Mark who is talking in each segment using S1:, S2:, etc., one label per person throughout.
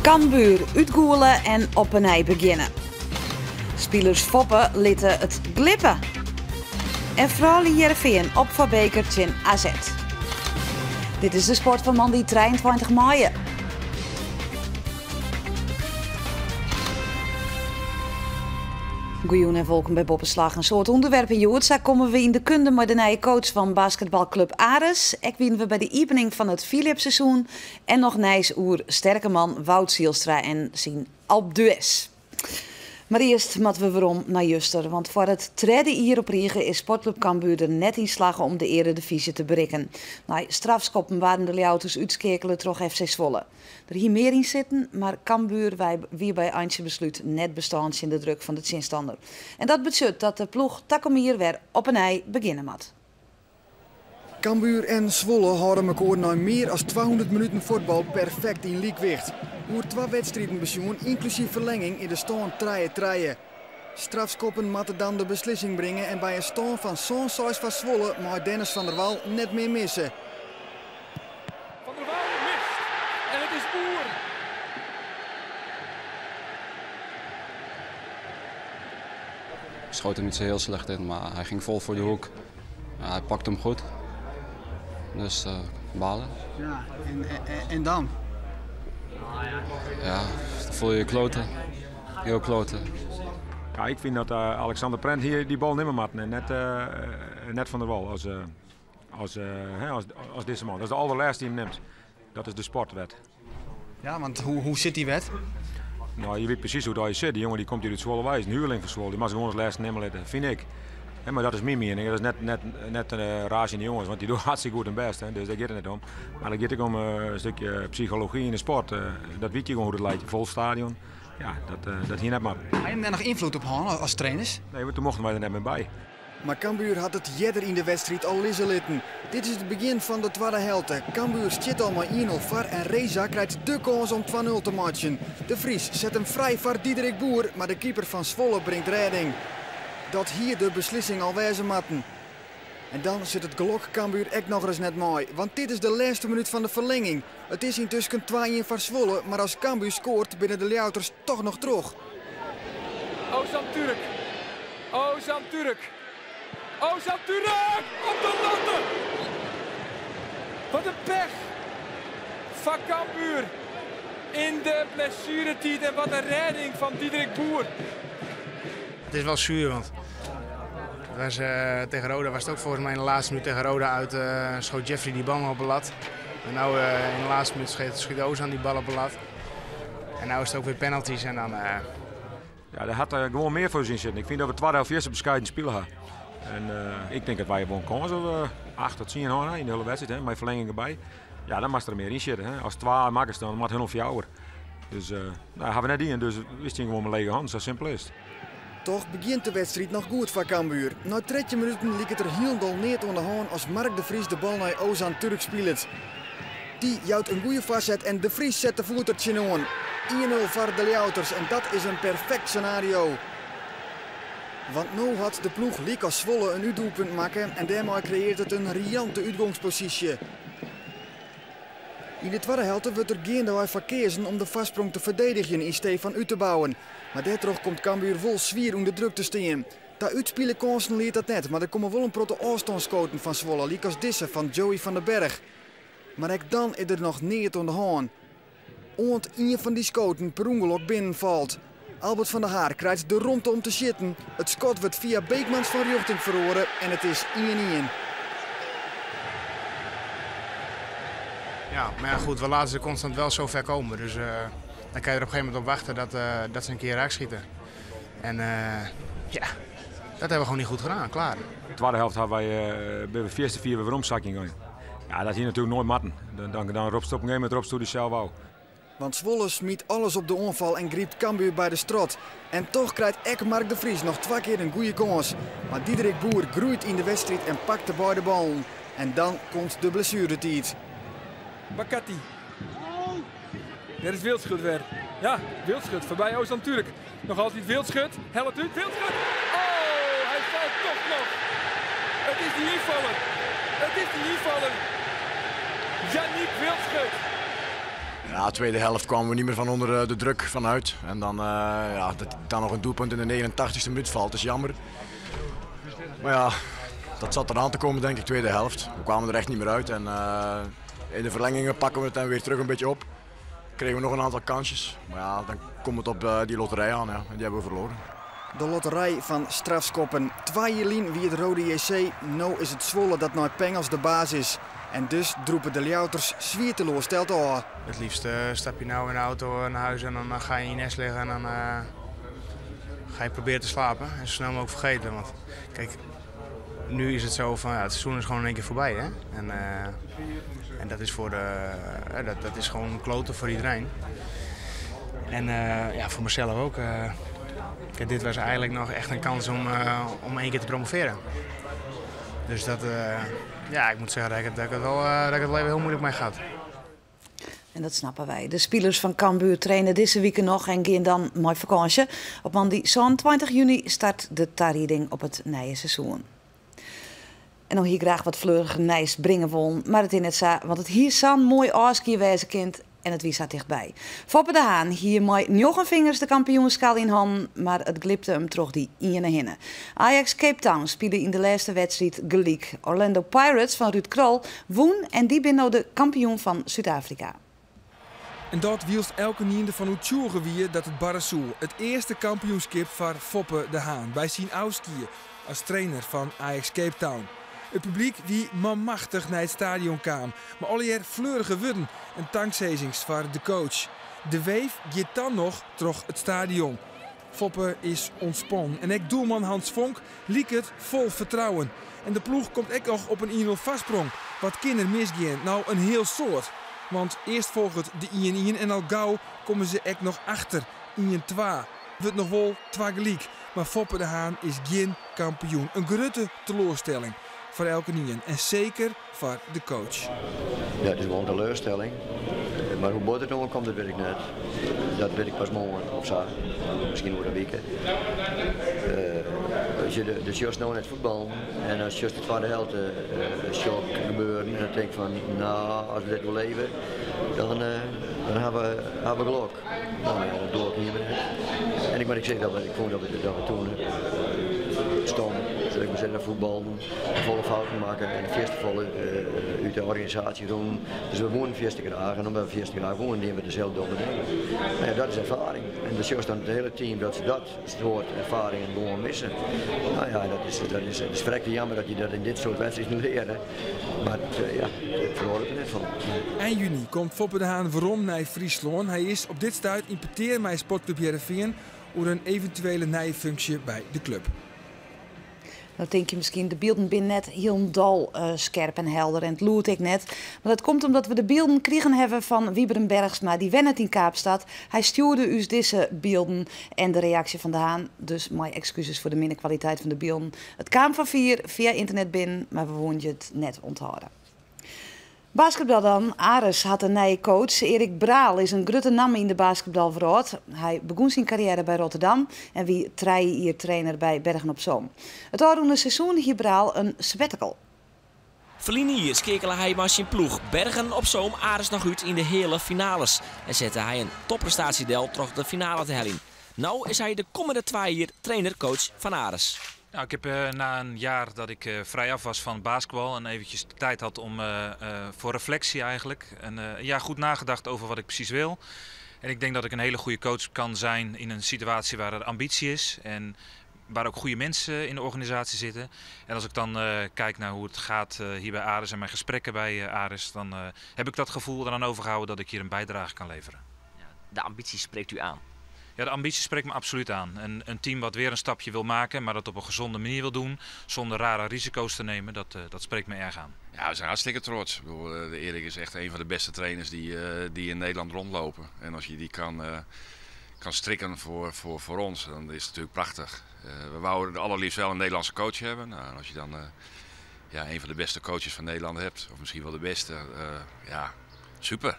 S1: Cambuur útgûle en op 'e nij begjinne. Spilers Foppe litte it glippe. En froulju Hearrenfean op foar beker tsjin AZ. Dit is de sport fan moandei 23 maaie. Goejûn en wolkom by Boppeslach. In soad ûnderwerpen hjoed. Sa komme we yn de kunde mei de nije coach fan basketbalklup Aris. Ek wiene we by de iepening fan it fierljepseizoen. En noch nijs oer sterke man Wout Zijlstra en syn Alpe d'Huez. Mar earst moatte we werom nei juster, want foar it tredde jier op rige is Sportklup Cambuur der net yn slagge om de earedivyzje te berikken. Nei strafskoppen waarden de Ljouwerters útskeakele troch FC Zwolle. Der hie mear yn sitten, mar Cambuur wie by eintsjebeslút net bestân tsjin de druk fan de tsjinstanner. En dat betsjut dat de ploech takom jier wer op 'e nij begjinne moat.
S2: Cambuur en Zwolle hâlde mekoar nei mear as 200 minuten fuotbal perfekt yn lykwicht. Oer twa wedstriden besjoen, ynklusyf ferlenging, is de stân trije-trije. Strafskoppen moatte dan de beslissing bringe en by in stân fan sân-seis foar Zwolle mei Dennis van der Wal net mear misse.
S3: Van der Wal mist en it is oer.
S4: Schoot hem niet zo heel slecht in, maar hij ging vol voor de hoek. Ja, hij pakt hem goed. Dus balen.
S5: Ja, en dan?
S4: Ja, dan voel je je kloten. Heel kloten.
S6: Ja, ik vind dat Alexander Prent hier die bal nimmen moet en net Van der Wal als deze man. Dat is de allerlaatste die hem neemt. Dat is de sportwet.
S5: Ja, want hoe zit die wet?
S6: Nou, je weet precies hoe dat je zit. Die jongen die komt hier uit Zwolle wijs, een huurling van Zwolle. Die mag gewoon als laatste nemen laten, vind ik. Hè, maar dat is mijn mening. Dat is net een rage in de jongens, want die doen hartstikke goed hun best. Hè, dus daar gaat het net om. Maar dan gaat het om een stukje psychologie in de sport. Dat weet je gewoon hoe dat lijkt. Vol stadion. Ja, dat hier net maar.
S5: Heb je hem daar nog invloed op gehad als trainers?
S6: Nee, want toen mochten wij er net meer bij.
S2: Maar Cambuur had het jedder in de wedstrijd al lizzen litten. Dit is het begin van de tweede helft. Cambuur zit al maar 1-0 voor en Reza krijgt de kans om 2-0 te matchen. De Vries zet hem vrij voor Diederik Boer, maar de keeper van Zwolle brengt redding. Dat hier de beslissing al wezen matten. En dan zit het gelok Cambuur ek nog eens net mooi, want dit is de laatste minuut van de verlenging. Het is intussen 2-1 voor Zwolle, maar als Cambuur scoort binnen de Ljouwters toch nog terug.
S3: Ozan Türk. Ozan Türk. Ozan Türk op de latten. Wat een pech van Cambuur in de blessuretijd en wat een redding van Diederik Boer.
S7: Het is wel zuur, want tegen Roda was het ook volgens mij in de laatste minuut tegen Roda uit schoot Jeffrey die bal op de lat. En nou in de laatste minuut schiet Ozan die bal op de lat. En nou is het ook weer penalties en dan.
S6: Ja, daar had er gewoon meer voor zien zitten. Ik vind dat we tweede helft eerst bescheiden spelen hebben. En ik denk dat wij gewoon kans op 8 tot 10 hadden in de hele wedstrijd, hè, met verlenging erbij. Ja, dan mag er meer in zitten. Hè. Als 2 makkers dan moet hun of jou. Dus nou, hebben we net in, dus wist je gewoon met lege handen, zo simpel is het.
S2: Toch begint de wedstrijd nog goed voor Cambuur. Na 13 minuten liep het er heel neer onder de hand als Mark de Vries de bal naar Ozan Türk speelt. Die jouwt een goede voorzet en de Vries zet de voet er tjenoon. 1-0 voor de Ljouwters en dat is een perfect scenario. Want nu had de ploeg liek als Zwolle een uitdoelpunt maken en daarmee creëert het een riante uitgangspositie. In de tweede helft wordt er geen door verkeersen om de vastsprong te verdedigen in steed van uit te bouwen. Maar daardoor komt Cambuur vol zwier onder druk te staan. Daar uitspelen kansen leert dat net, maar er komen wel een protte afstandskoten van Zwolle, liek als disse van Joey van den Berg. Maar ook dan is er nog neer aan de hand. Want een van die schoten per ongeluk binnenvalt. Albert van der Haar krijgt de rondte om te zitten. Het schot wordt via Beekmans van richting verloren en het is 1-1.
S7: Ja, maar ja, goed, we laten ze constant wel zo ver komen. Dus dan kan je er op een gegeven moment op wachten dat ze een keer raak schieten. En ja, dat hebben we gewoon niet goed gedaan, klaar.
S6: De tweede helft hebben wij bij de eerste 4 weer omzakking gegaan. Ja, dat is hier natuurlijk nooit matten. Dan roept ze op een gegeven moment roept ze zelf al.
S2: Want Zwolle smiet alles op de onval en griept Cambuur bij de strot. En toch krijgt ek Mark de Vries nog 2 keer een goede kans. Maar Diederik Boer groeit in de wedstrijd en pakt de beide ballen. En dan komt de blessuretijd.
S3: Bakati. Daar is Wildschut weer. Ja, Wildschut voorbij Ozan Türk. Nog altijd Wildschut. Helpt uit. Wildschut. Oh, hij valt toch nog. Het is die invaller. Het is die invaller. Yannick Wildschut.
S8: Ja, de tweede helft kwamen we niet meer van onder de druk vanuit. En dan, ja, dat dan nog een doelpunt in de 89e minuut valt, is jammer. Maar ja, dat zat eraan te komen, denk ik, tweede helft. We kwamen er echt niet meer uit. En in de verlengingen pakken we het dan weer terug een beetje op. Kregen we nog een aantal kansjes. Maar ja, dan komt het op die loterij aan, ja. En die hebben we verloren.
S2: De loterij fan strafskoppen. 2 jaar wie it Roda JC, no is it Zwolle dat nei pingels de baas is. En dus drûpe de Ljouwerters swier teloarsteld ôf.
S7: Het liefst stap je nou in de auto naar huis en dan ga je in je nest liggen en dan ga je proberen te slapen. En zo snel mogelijk vergeten. Want kijk, nu is het zo van ja, het seizoen is gewoon in één keer voorbij. Hè? En dat is, voor de, dat, dat is gewoon kloten voor iedereen. En ja, voor mezelf ook. Kijk, dit was eigenlijk nog echt een kans om één keer te promoveren. Dus dat, ja, ik moet zeggen dat ik het wel even heel moeilijk mee gaat.
S1: En dat snappe wy. De spilers fan Cambuur traine dizze wike noch en gean dan mei fakânsje. Op moandei 20 juny start de tarieding op it nije seizoen. En no hie ik graach wat fleuriger nijs bringe wollen, mar it is net sa, want it hie sa'n moai ôfskie wêze kind en it wie sa tichtby. Foppe de Haan hie mei njoggen fingers de kampioenskaal yn hannen, mar it glipte him troch dy iene hinne. Ajax Cape Town spile yn de lêste wedstriid gelyk. Orlando Pirates fan Ruud Krol wûn en dy binne no de kampioen fan Súd-Afrika.
S3: En dat wylst elkenien derfan oertsjûge wie dat it barre soe. It earste kampioenskip foar Foppe de Haan by syn ôfskie as trainer fan Ajax Cape Town. It publyk wie manmachtich nei it stadion kaam, mar allegear fleurige wurden en tanksizzings foar de coach. De weef giet dan noch troch it stadion. Foppe is ûntspannen en ek doelman Hans Vonk liket fol fertrouwen. En de ploech komt ek noch op in 1-0 foarsprong. Wat kin der misgean? No, in hiel soad. Want earst folget de 1-1 en al gau komme se ek noch achter 1-2. Wurdt noch wol 2 gelyk. Mar Foppe de Haan is gjin kampioen. In grutte teloarstelling foar elkenien en seker foar de coach.
S9: Ja, it is wol in teloarstelling. Mar hoe bot it oankomt, dat wit ik net. Dat wit ik pas moarn of sa. Miskien oer in wike. As je de sjochst no net fuotballen en as sjochst de twadde helte sjoch gebeuren en dan tink ik fan, no, as we dit oerlibje, dan ha we gelok. No ja, dat gelok hiene we net. En ik moat ek sizze dat we, ik fûn dat we doe stom, sil ik mar sizze, fuotballen, folle fouten makken en fierste folle út de organisaasje rûnen. Dus we woenen fierste graach en omdat we fierste graach woenen, diene we deselde domme dingen. Mar ja, dat is erfaring. En dan sjochst dan it hiele team dat se dat soart erfaringen gewoan misse. No ja, dat is ferrekte jammer dat je dat yn dit soart wedstriden leare. Mar ja, it feroaret der net fan.
S3: Ein juny komt Foppe de Haan werom nei Fryslân. Hy is op dit stuit yn petear mei Sportklup Hearrenfean oer in eventuele nije funksje by de klup.
S1: Dan tink je miskien, de bylden binne net hielendal skerp en helder en it lûd ek net. Mar dat komt omdat we de bylden krigen hawwe fan Wieberen Bergsma, dy wennet yn Kaapstad. Hy stjoerde ús dizze bylden en de reaksje fan De Haan. Dus mei ekskuses foar de minne kwaliteit fan de bylden. It kaam fan fier fia ynternet binnen, mar we woene it net ûnthâlde. Basketbal dan. Aris hat in nije coach. Erik Braal is in grutte namme yn de basketbalwrâld. Hy begûn syn karriêre by Rotterdam en wie 3 jier trainer by Bergen op Zoom. It ôfrûne seizoen hie Braal in sabbatical.
S10: Ferline jier skeakele hy mei syn ploech Bergen op Zoom Aris noch út yn de heale finales en sette hy in topprestaasje del troch de finale te heljen. No is hy de kommende 2 jier trainer-coach fan Aris.
S11: Nou, ik heb na een jaar dat ik vrijaf was van basketbal en eventjes de tijd had om voor reflectie eigenlijk. En een jaar goed nagedacht over wat ik precies wil. En ik denk dat ik een hele goede coach kan zijn in een situatie waar er ambitie is en waar ook goede mensen in de organisatie zitten. En als ik dan kijk naar hoe het gaat hier bij Aris en mijn gesprekken bij Aris, dan heb ik dat gevoel eraan overgehouden dat ik hier een bijdrage kan leveren.
S10: Ja, de ambitie spreekt u aan.
S11: Ja, de ambitie spreekt me absoluut aan. Een team wat weer een stapje wil maken, maar dat op een gezonde manier wil doen, zonder rare risico's te nemen, dat spreekt me erg aan.
S12: Ja, we zijn hartstikke trots. Ik bedoel, de Erik is echt een van de beste trainers die in Nederland rondlopen. En als je die kan strikken voor ons, dan is het natuurlijk prachtig. We wouden allerliefst wel een Nederlandse coach hebben. Nou, als je dan ja, een van de beste coaches van Nederland hebt, of misschien wel de beste, ja, super.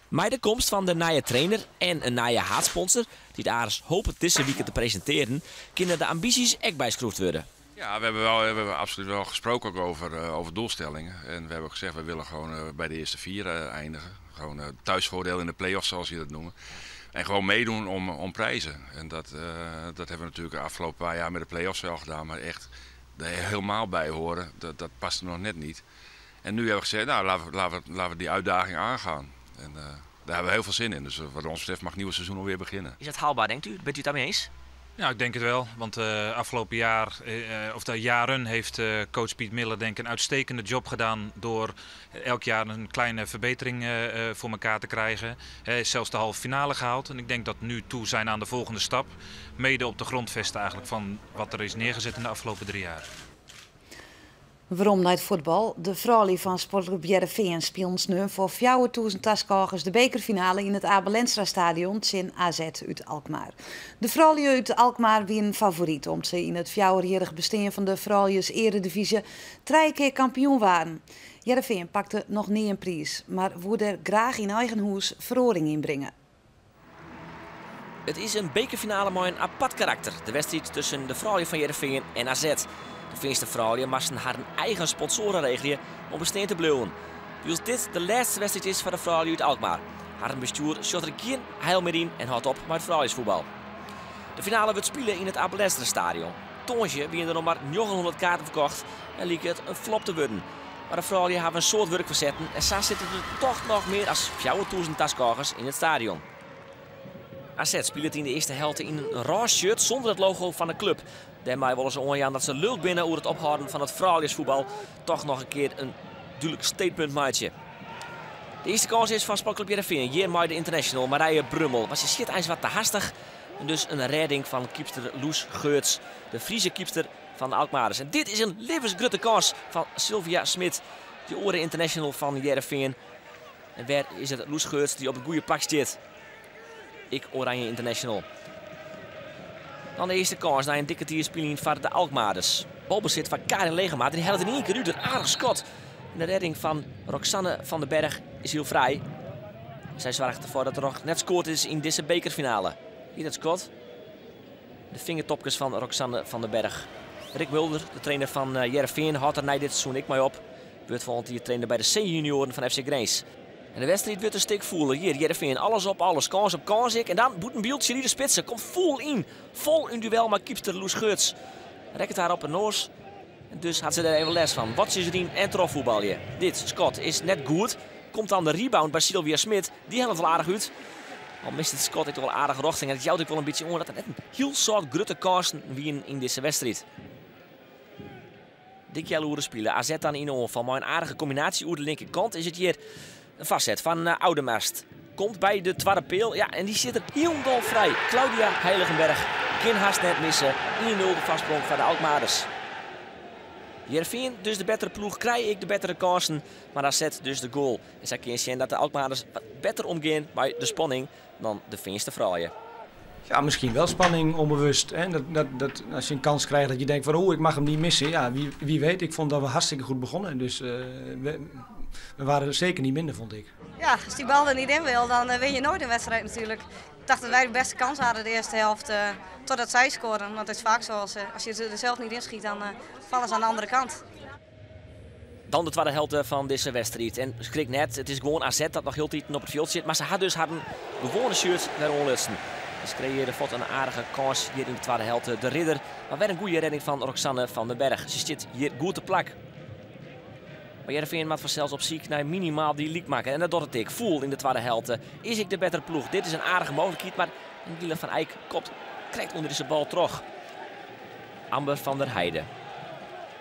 S10: Mei de komst fan de nije trainer en in nije haadsponsor, dy't Aris hopet dizze wike te presintearjen, kinne de ambysjes ek byskroefd wurde.
S12: Ja, we hebben absoluut wel gesproken ook over doelstellingen. En we hebben ook gezegd, we willen gewoon bij de eerste vier eindigen. Gewoon thuisvoordeel in de play-offs zoals je dat noemt. En gewoon meedoen om prijzen. En dat hebben we natuurlijk de afgelopen paar jaar met de play-offs wel gedaan. Maar echt er helemaal bij horen, dat past er nog net niet. En nu hebben we gezegd, nou, laten we die uitdaging aangaan. En daar hebben we heel veel zin in. Dus wat ons betreft mag het nieuwe seizoen alweer beginnen.
S10: Is dat haalbaar, denkt u? Bent u het daarmee eens?
S11: Ja, ik denk het wel. Want afgelopen jaar, of de jaren, heeft coach Piet Miller denk ik een uitstekende job gedaan door elk jaar een kleine verbetering voor elkaar te krijgen. Hij heeft zelfs de halve finale gehaald. En ik denk dat nu toe zijn aan de volgende stap. Mede op de grondvesten eigenlijk van wat er is neergezet in de afgelopen 3 jaar.
S1: Werom naar het voetbal. De vrouwen van Sportclub Hearrenfean spelen nu voor 4000 taskagers de bekerfinale in het Abe Lenstra Stadion in AZ uit Alkmaar. De vrouwen uit Alkmaar winnen favoriet omdat ze in het vierjarig bestaan van de vrouwens eredivisie 3 keer kampioen waren. Hearrenfean pakte nog niet een prijs, maar woerde er graag in eigen huis verandering inbrengen.
S10: Het is een bekerfinale met een apart karakter. De wedstrijd tussen de vrouwen van Hearrenfean en AZ. De Finse vrouwen moesten haar eigen sponsoren regelen om bestaan te blijven. Dus dit de laatste wedstrijd is voor de vrouwen uit Alkmaar. Haar bestuur shot er geen heil meer in en houdt op met het vrouwensvoetbal. De finale wordt spelen in het Abe Lenstra Stadion. Toontje wie er nog maar 900 kaarten verkocht en liep het een flop te worden. Maar de vrouwen hebben een soort werk verzetten en zo zitten er toch nog meer dan 4000 taskagers in het stadion. AZ speelt in de eerste helft in een roze shirt zonder het logo van de club. Daarmee willen ze onjaan dat ze lult binnen over het ophouden van het vrouwensvoetbal toch nog een keer een duidelijk statement maatje. De eerste kans is van Sportclub Hearrenfean. Hier de international Marije Brummel. Maar ze schiet eens wat te hastig. En dus een redding van keepster Loes Geurts. De Friese keepster van de Alkmaarders. En dit is een levensgrote kans van Sylvia Smit. De oren international van Hearrenfean. En waar is het Loes Geurts die op het goede pak zit? Ik Oranje International. Dan de eerste kans na een dikke tierspeling van de Alkmaarders. Balbezit van Karin Legemaat. Die helpt in één keer uit een aardig schot. En de redding van Roxanne van den Berg is heel vrij. Zij zorgt ervoor dat er nog net scoort is in deze bekerfinale. Hier dat schot. De vingertopjes van Roxanne van den Berg. Rick Mulder, de trainer van Hearrenfean, houdt er na dit seizoen ik mee op. Wordt volgend jaar trainer bij de C-junioren van FC Grins. En de wedstrijd wordt een stik voelen. Hier, Hearrenfean, alles op alles. Kans op kans. Ik. En dan Boetenbieltje die de spitsen. Komt vol in. Vol in duel met keepster Loes Geurts. Rekt haar op een noos. En dus had ze er even les van. Wat is erin en trofvoetbalje. Dit schot is net goed. Komt dan de rebound bij Sylvia Smit. Die helpt wel aardig uit. Al mist het schot ik wel aardig richting. En het jouwt ik wel een beetje onder dat er net een heel soort grote kansen wie in deze wedstrijd. Dik jaloeren spelen. AZ dan in de aanval. Maar een aardige combinatie over de linkerkant is het hier. Een vastzet van Oudemast. Komt bij de tweede peel. Ja, en die zit er helemaal vrij. Claudia Heiligenberg. Kan haast net missen. 1-0 de vastsprong van de Alkmaarders. Hearrenfean dus de betere ploeg. Krijg ik de betere kansen. Maar AZ dus de goal. En zij kan zien dat de Alkmaarders wat beter omgaan bij de spanning dan de Finse vrouwen.
S13: Ja, misschien wel spanning onbewust. Hè? Dat als je een kans krijgt dat je denkt van oh, ik mag hem niet missen. Ja, wie weet. Ik vond dat we hartstikke goed begonnen. Dus we waren zeker niet minder, vond ik.
S14: Ja, als die bal er niet in wil, dan win je nooit een wedstrijd natuurlijk. Ik dacht dat wij de beste kans hadden de eerste helft, totdat zij scoren. Want het is vaak zo, als je er zelf niet inschiet, dan vallen ze aan de andere kant.
S10: Dan de tweede helft van deze wedstrijd. En schrik net, het is gewoon AZ dat nog heel tijd op het veld zit. Maar ze had dus haar gewone shirt naar onlusten. Dus creëerde Vot een aardige kans hier in de tweede helft. De ridder, maar weer een goede redding van Roxanne van den Berg. Ze zit hier goed te plak. Maar Hearrenfean maakt vanzelfs op ziek naar minimaal die leak maken. En dat doet het ik. Voel in de tweede helft. Is ik de betere ploeg? Dit is een aardige mogelijkheid, maar Angela van Eyck kopt, krijgt onder deze bal terug. Amber van der Heijden.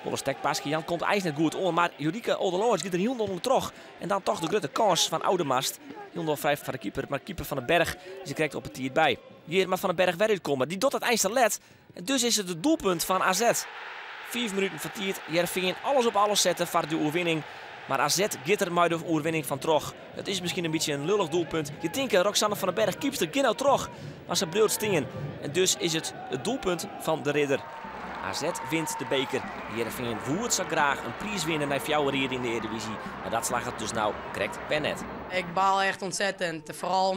S10: Bolle stekpasje, Jan komt ijs net goed om, maar Jurike Oldeloos gaat er heel onder terug. En dan toch de grote kans van Oudemast. Heel vrij van de keeper, maar keeper van den Berg, ze krijgt op het tier bij. Hier maar Van den Berg weer uitkomen. Die doet het ijs te let. En dus is het het doelpunt van AZ. 4 minuten vertierd. Hearrenfean alles op alles zetten voor de oerwinning. Maar AZ gaat er maar de oerwinning van terug. Het is misschien een beetje een lullig doelpunt. Je denkt, Roxanne van den Berg keepster Gino terug. Maar ze bleef stingen. En dus is het het doelpunt van de ridder. AZ wint de beker. Hearrenfean voert zo graag een prijs winnen naar Fjouwer hier in de Eredivisie. Maar dat slaagt het dus nou correct per net.
S15: Ik baal echt ontzettend. Vooral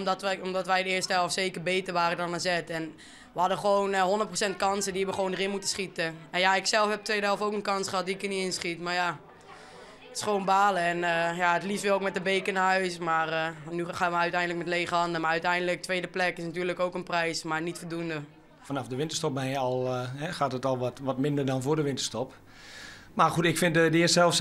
S15: omdat wij de eerste helft zeker beter waren dan AZ. En we hadden gewoon 100% kansen die we gewoon erin moeten schieten. En ja, ik zelf heb de tweede helft ook een kans gehad die ik er niet inschiet. Maar ja, Het is gewoon balen. En ja, het liefst wil ik met de beker naar huis. Maar nu gaan we uiteindelijk met lege handen. Maar uiteindelijk, tweede plek is natuurlijk ook een prijs, maar niet voldoende.
S13: Vanaf de winterstop ben je al, hè, gaat het al wat minder dan voor de winterstop. Maar goed, ik vind de eerste helft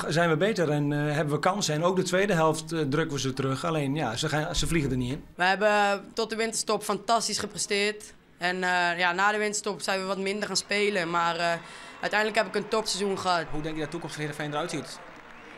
S13: zijn we beter en hebben we kansen. En ook de tweede helft drukken we ze terug. Alleen ja, ze vliegen er niet in.
S15: We hebben tot de winterstop fantastisch gepresteerd. En ja, na de winterstop zijn we wat minder gaan spelen. Maar uiteindelijk heb ik een topseizoen gehad.
S16: Hoe denk je dat de toekomst van Heerenveen eruit ziet?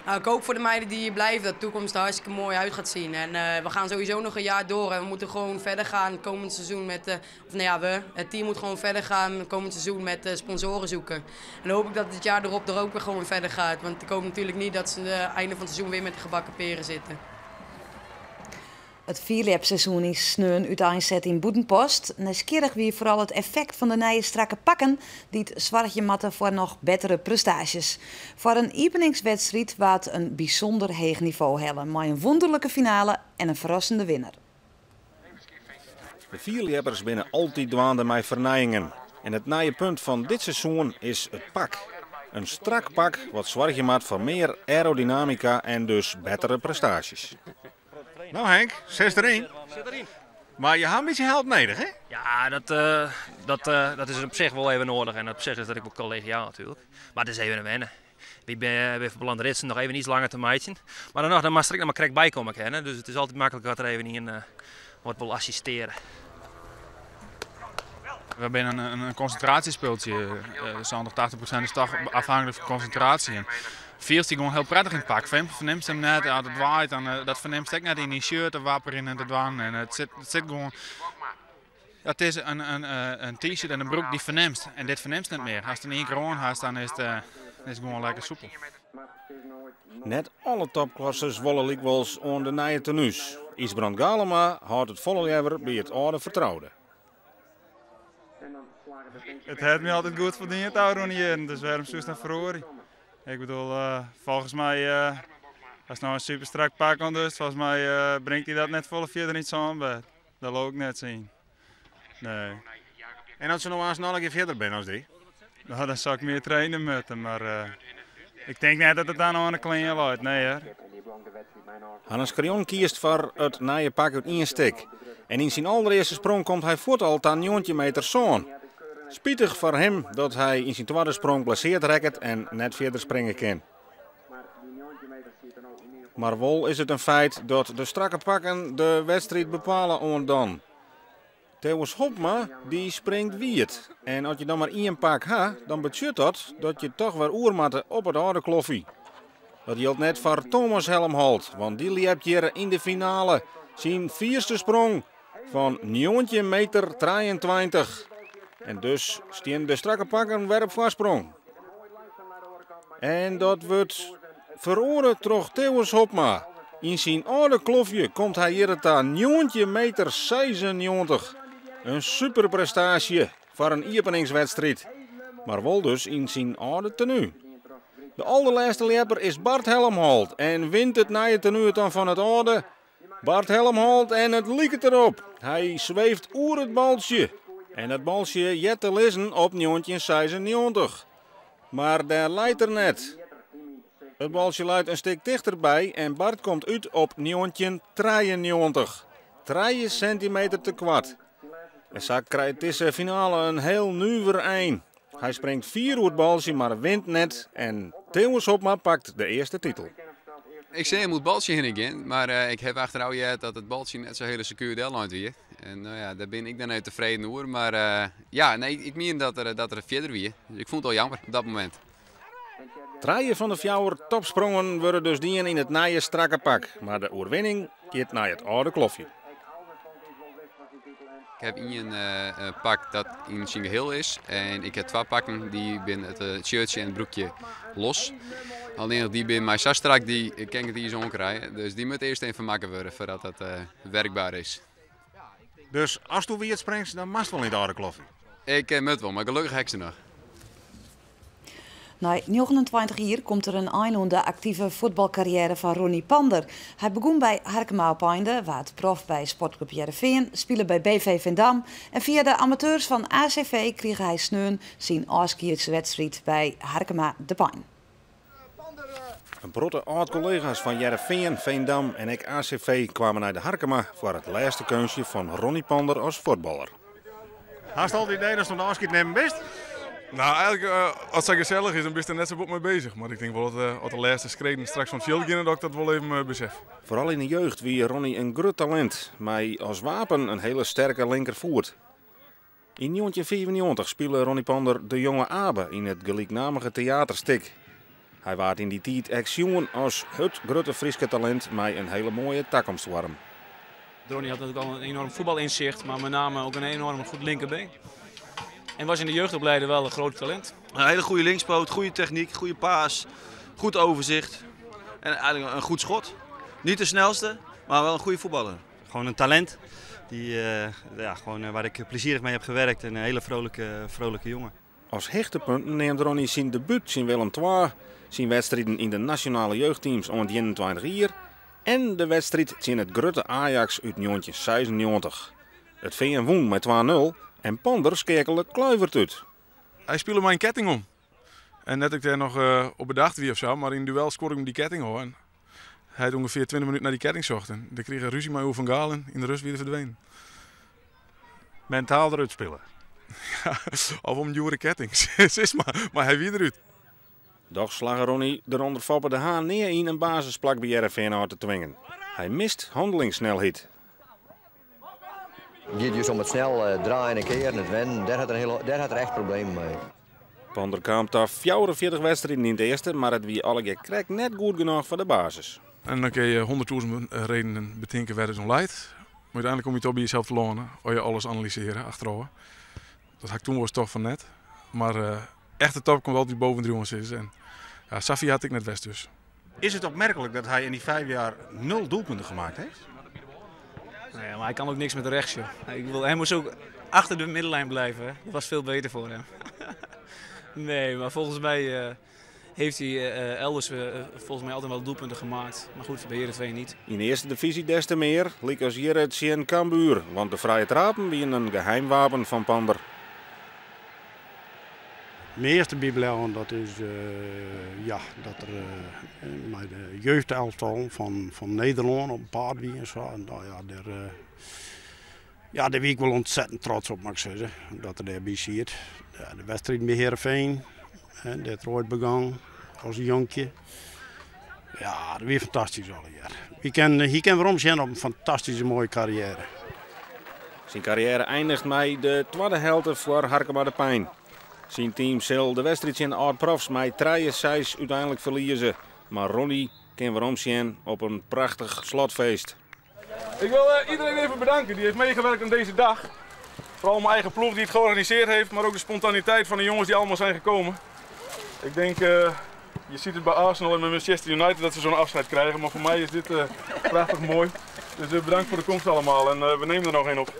S15: Nou, ik hoop voor de meiden die hier blijven dat de toekomst er hartstikke mooi uit gaat zien. En we gaan sowieso nog een jaar door en we moeten gewoon verder gaan komend seizoen met, of nou ja, we, het team moet gewoon verder gaan komend seizoen met sponsoren zoeken. En dan hoop ik dat het jaar erop er ook weer gewoon verder gaat. Want ik hoop natuurlijk niet dat ze het einde van het seizoen weer met de gebakken peren zitten.
S1: It fierljepseizoen is sneon úteinset yn Bûtenpost. Nijsgjirrich wie foaral it effekt fan de nije strakke pakken dy't soargje moatte foar noch bettere prestaasjes. Foar in iepeningswedstriid waard in bysûnder heech nivo helle mei in wûnderlike finale en in ferrassende winner.
S17: De fierljeppers binne altyd dwaande mei fernijingen. En it nije punt fan dit seizoen is it pak. In strak pak wat soargje moat foar mear aerodynamika en dus bettere prestaasjes. Nou Henk, zit erin.
S18: Zit erin.
S17: Mar je ha in bytsje help nedich, hè?
S18: Ja, dat is op zich wel even nodig. En op zich is dat ook wel collegiaal natuurlijk. Maar het is even wennen. Ik ben van plan ritsen noch even iets langer te meitsjen. Mar dan noch, dan moat ik noch mar krekt bykomme kinne. Dus it is altyd maklik as der even ien wat wol assistearje.
S19: We hebben een concentratiespeeltje. 70, 80% is toch afhankelijk van concentratie. En fielst dy gewoan hiel prettig yn it pak. Fernimst him net, ja, dat waait, dan, dat fernimst ek net yn dyn shirt te wapperjen en te dwaan. En it sit gewoan. Ja, it is in t-shirt en in broek dy fernimst. En dit fernimst net mear. Ast it yn ien kear oan hast, dan is it gewoan lekker soepel.
S17: Net alle topklassers wolle lykwols oan de nije tenues. Ysbrand Galema hâldt it folle leaver by it âlde fertroude.
S20: It hat my altyd goed foldien ôfrûne jierren, dus wêrom soest dan feroarje? Ik bedoel, folgens my, ast no in super strak pak oan dochst, folgens my bringt dy dat net folle fierder yn it sânbêd. Dat leau ik net yn. Nee.
S17: En as se no aanst noch in kear fierder binne as dy?
S20: Nou, dan soe ik mear traine moatte, mar ik tink net dat it dan oan de klean leit, nee hear.
S17: Hannes Creon kiest foar it nije pak út ien stik. En yn syn alderearste sprong komt hy fuort al ta 19 meter sân. Spitich foar him dat hy yn syn twadde sprong blessearre rekket en net fierder springe kin. Mar wol is it in feit dat de strakke pakken de wedstriid bepale oant dan. Theunis Hobma dy springt wiet. En as je dan mar ien pak ha, dan betsjut dat dat je dochs wer oer moatte op it âlde kloffie. Dat jildt net foar Thomas Helmholt, want dy ljept hjir yn de finale syn fierste sprong fan 19 meter 23. En dus steane de strakke pakken wer op foarsprong. En dat wurdt feroare troch Theunis Hobma. Yn syn âlde klofje komt hy hjir ta 19 meter 96. In superprestaasje foar in iepeningswedstriid. Mar wol dus yn syn âlde tenu. De alderlêste ljepper is Bart Helmholt en wint it nije tenu dan fan it âlde. Bart Helmholt en it liket derop. Hy sweeft oer it baltsje. En dat baltsje heart te lizzen op 1996. Mar dêr leit er net. It baltsje leit in stik tichterby en Bart komt út op 1993. 3 sintimeter te koart. En sa krijt dizze finale in hiel nuver ein. Hy springt fier oer it baltsje, mar wint net. En Theunis Hobma pakt de earste titel.
S21: Ik sei him oer it baltsje hinne gean, mar ik ha achterôf heard dat it baltsje net sa hiel sekuer dellein wie. En no ja, dêr bin ik dan net tefreden oer. Mar ja, nee, ik mien dat er fierder wie. Dus ik fûn it al jammer op dat momint.
S17: Trije fan de fjouwer topsprongen wurde dus dien yn it nije strakke pak. Mar de oerwinning giet nei it âlde klofje.
S21: Ik ha ien pak dat yn syn gehiel is. En ik ha twa pakken, dy binne it shirtsje en it broekje los. Allinnich dy binne my sa strak, dy kin ik net iens oankrije. Dus dy moat earst even makke wurde foardat dat werkber is.
S17: Dus asto wiet springst, dan moatst wol yn it âlde klofje?
S21: Ik moat wol, mar gelokkich ha ik se noch.
S1: Nei 29 jier komt der in ein oan de aktive fuotbalkarriêre fan Ronnie Pander. Hy begûn by Harkema Opeinde, waard prof by Sportclub Hearrenfean, spile by BV Veendam en fia de amateurs fan ACV krige hy sneon syn ôfskiedswedstriid by Harkema De Pein.
S17: In protte âld-kollega's fan Hearrenfean, Veendam en ek ACV kwamen nei de Harkema foar it lêste keunstje fan Ronnie Pander as fuotballer.
S4: Hast al it idee datst oan de ôfskied nimmen bist?
S20: Nou, eigenlik, as it sa gesellich is, dan bist der net sa bot mei beuzich. Mar ik tink wol dat as de lêste skreden straks fan it fjild geane, dat ik dat wol even besef.
S17: Foaral yn de jeugd wie Ronnie in grut talint, mei as wapen in hiele sterke linkerfoet. Yn 1995 spile Ronnie Pander de jonge Abe yn it gelyknammige teaterstik. Hy waard yn dy tiid ek sjoen as it grutte Fryske talint mei in hiele moaie takomst foar him.
S16: Ronnie had natuurlijk al een enorm voetbalinzicht, maar met name ook een enorm goed linkerbeen. En was in de jeugdopleiding wel een groot talent.
S22: Een hele goede linkspoot, goede techniek, goede paas, goed overzicht en eigenlijk een goed schot. Niet de snelste, maar wel een goede voetballer.
S23: Gewoon een talent die, ja, gewoon, waar ik plezierig mee heb gewerkt en een hele vrolijke, vrolijke jongen.
S17: As hichtepunten neamt Ronnie syn debút tsjin Willem II, syn wedstriden yn de nasjonale jeugdteams oant 21 jier en de wedstriid tsjin it grutte Ajax út 1996. It Fean wûn mei 2-0 en Pander skeakele Kluivert út.
S20: Hy spile mei in ketting om. En net dat ik dêr noch op bedacht wie of sa, mar yn duel skuorde ik him dy ketting ôf. En hy hat ûngefear 20 minuten nei dy ketting socht. En dêr krige er rúzje mei oer Van Gaal en yn de rust wie er ferdwenen.
S4: Mentaal derút spile.
S20: Ja, of om djoere ketting, sis mar. Mar hy wie derút.
S17: Dochs slagge Ronnie der ûnder Foppe de Haan nea yn in basisplak by Hearrenfean ôf te twingen. Hy mist hannelingssnelheid.
S9: Het giet dus om it snel draaien en kearen, it wennen, dêr hat er, hiele, dêr hat er echt problemen mei.
S17: Pander kaam ta 44 wedstriden yn it earste, mar it wie allegear krekt net goed genôch foar de basis.
S20: En dan kinne je 100.000 redenen betinke wêr't it oan leit. Mar úteinlik komme je toch by jesels telâne as je alles analysearje achterôf. Dat ha ik toen wolris tocht fan net. Mar echte top komt altyd boven driuwen sizze. En ja, safier hat ik net west dus.
S4: Is het opmerkelijk dat hij in die 5 jaar 0 doelpunten gemaakt heeft?
S16: Nee, maar hij kan ook niks met rechts, joh. Ik bedoel, hij moest ook achter de middenlijn blijven. Hè. Dat was veel beter voor hem. Nee, maar volgens mij heeft hij elders volgens mij altijd wel doelpunten gemaakt. Maar goed, bij Heerenveen niet.
S17: Yn de earste divyzje des te mear, lykas hjir tsjin Cambuur. Want de frije trapen wienen in geheim wapen fan Pander.
S24: Myn earste bybleaun dat is ja, dat er mei de jeugdelftal fan Nederlân op 'en paad wie en sa. En nou ja, dêr, ja, dêr wie ik wol ontzettend trots op, moat ik sizze, dat er dêrby siet. Ja, de wedstriden by Heerenveen, dêr't er oait begûn as jonkje. Ja, dat wie fantastysk allegear. Hy kin, hy kin weromsjen op in fantastyske moaie karriêre.
S17: Syn karriêre einiget mei de twadde helte foar Harkema de Pein. Syn team sil de wedstriid tsjin de âld-profs mei 3-6 úteinlik ferlieze. Mar Ronnie kin weromsjen op in prachtich slotfeest.
S20: Ik wil iedereen even bedanken die heeft meegewerkt aan deze dag. Vooral mijn eigen ploeg die het georganiseerd heeft, maar ook de spontaniteit van de jongens die allemaal zijn gekomen. Ik denk, je ziet het bij Arsenal en bij Manchester United dat ze zo'n afscheid krijgen, maar voor mij is dit prachtig mooi. Dus bedankt voor de komst allemaal en we nemen er nog één op.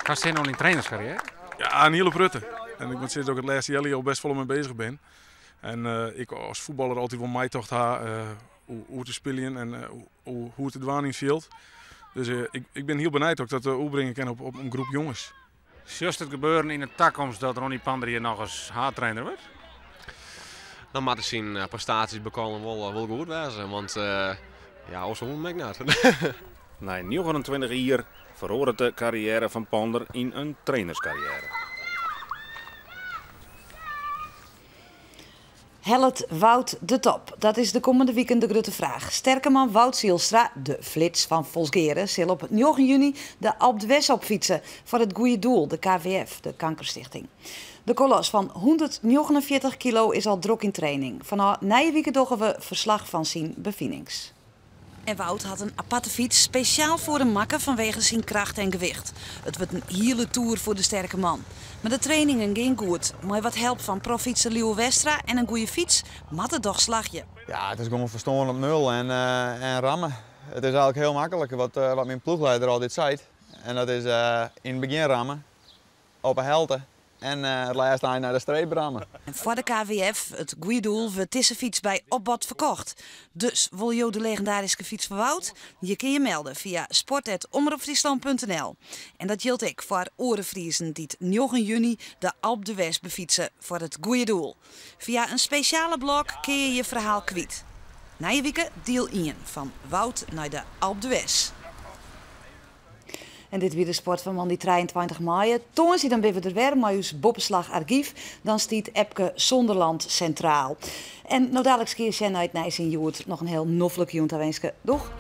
S4: Hast sin oan dyn trainerskarriêre?
S20: Ja, in hiele protte. En ik moat sizze dat ik it lêste healjier al best folle mei beuzich bin. En ik as fuotballer altyd wol meitocht ha oer te spyljen en hoe te dwaan yn it fjild. Dus ik bin hiel benijd oft ik dat oerbringe kin op in groep jonges.
S4: Sjochst it gebeuren yn de takomst dat Ronnie Pander hjir noch ris haadtrainer wurdt?
S21: Dan moatte syn prestaasjes by Kollum wol goed wêze, want ja, oars hoege we him ek net.
S17: Nei 29 jier feroaret de karriêre fan Pander yn in trainerskarriêre.
S1: Hellet Wout de top? Dat is de kommende wiken de grutte fraach. Sterke man Wout Zijlstra, de flits fan Folsgeare, sil op 9 juny de Alpe d'Huez opfytse foar it goede doel, de KVF, de Kankerstichting. De kolos fan 149 kilo is al drok yn training. Fanôf nije wike dogge we ferslach fan syn befinings. En Wout hat in aparte fyts spesjaal foar him makke fanwege syn kracht en gewicht. It wurdt in hiele toer foar de sterke man. Mar de trainingen gean goed. Mei wat help fan proffytser Lieuwe Westra en in goede fyts moat it dochs slagje.
S25: Ja, it is gewoan ferstân op nul en ramme. It is eigenlik hiel maklik wat myn ploechlieder altyd seit. En dat is yn it begjin ramme, op 'e helte. En it lêste ein nei de streep ramme.
S1: En foar de KWF, it goede doel, wurdt dizze fyts by opbod ferkocht. Dus wolle jo de legendaryske fyts fan Wout? Je kinne je melde fia sport@omropfryslan.nl. En dat jildt ek foar oare Friezen dy't 9 juny de Alpe d'Huez befytse foar it goede doel. Fia in spesjale blog kinne je je ferhaal kwyt. Nije wike diel ien fan Wout nei de Alpe d'Huez. En dit wie de sport fan moandei 23 maaie. Tongersdei dan binne we der wer mei ús Boppeslach argyf. Dan stiet Epke Zonderland sintraal. En no daliks kear sjen nei it nijs yn Hjoed. Noch in hiel noflike jûn tawinske. Doeg!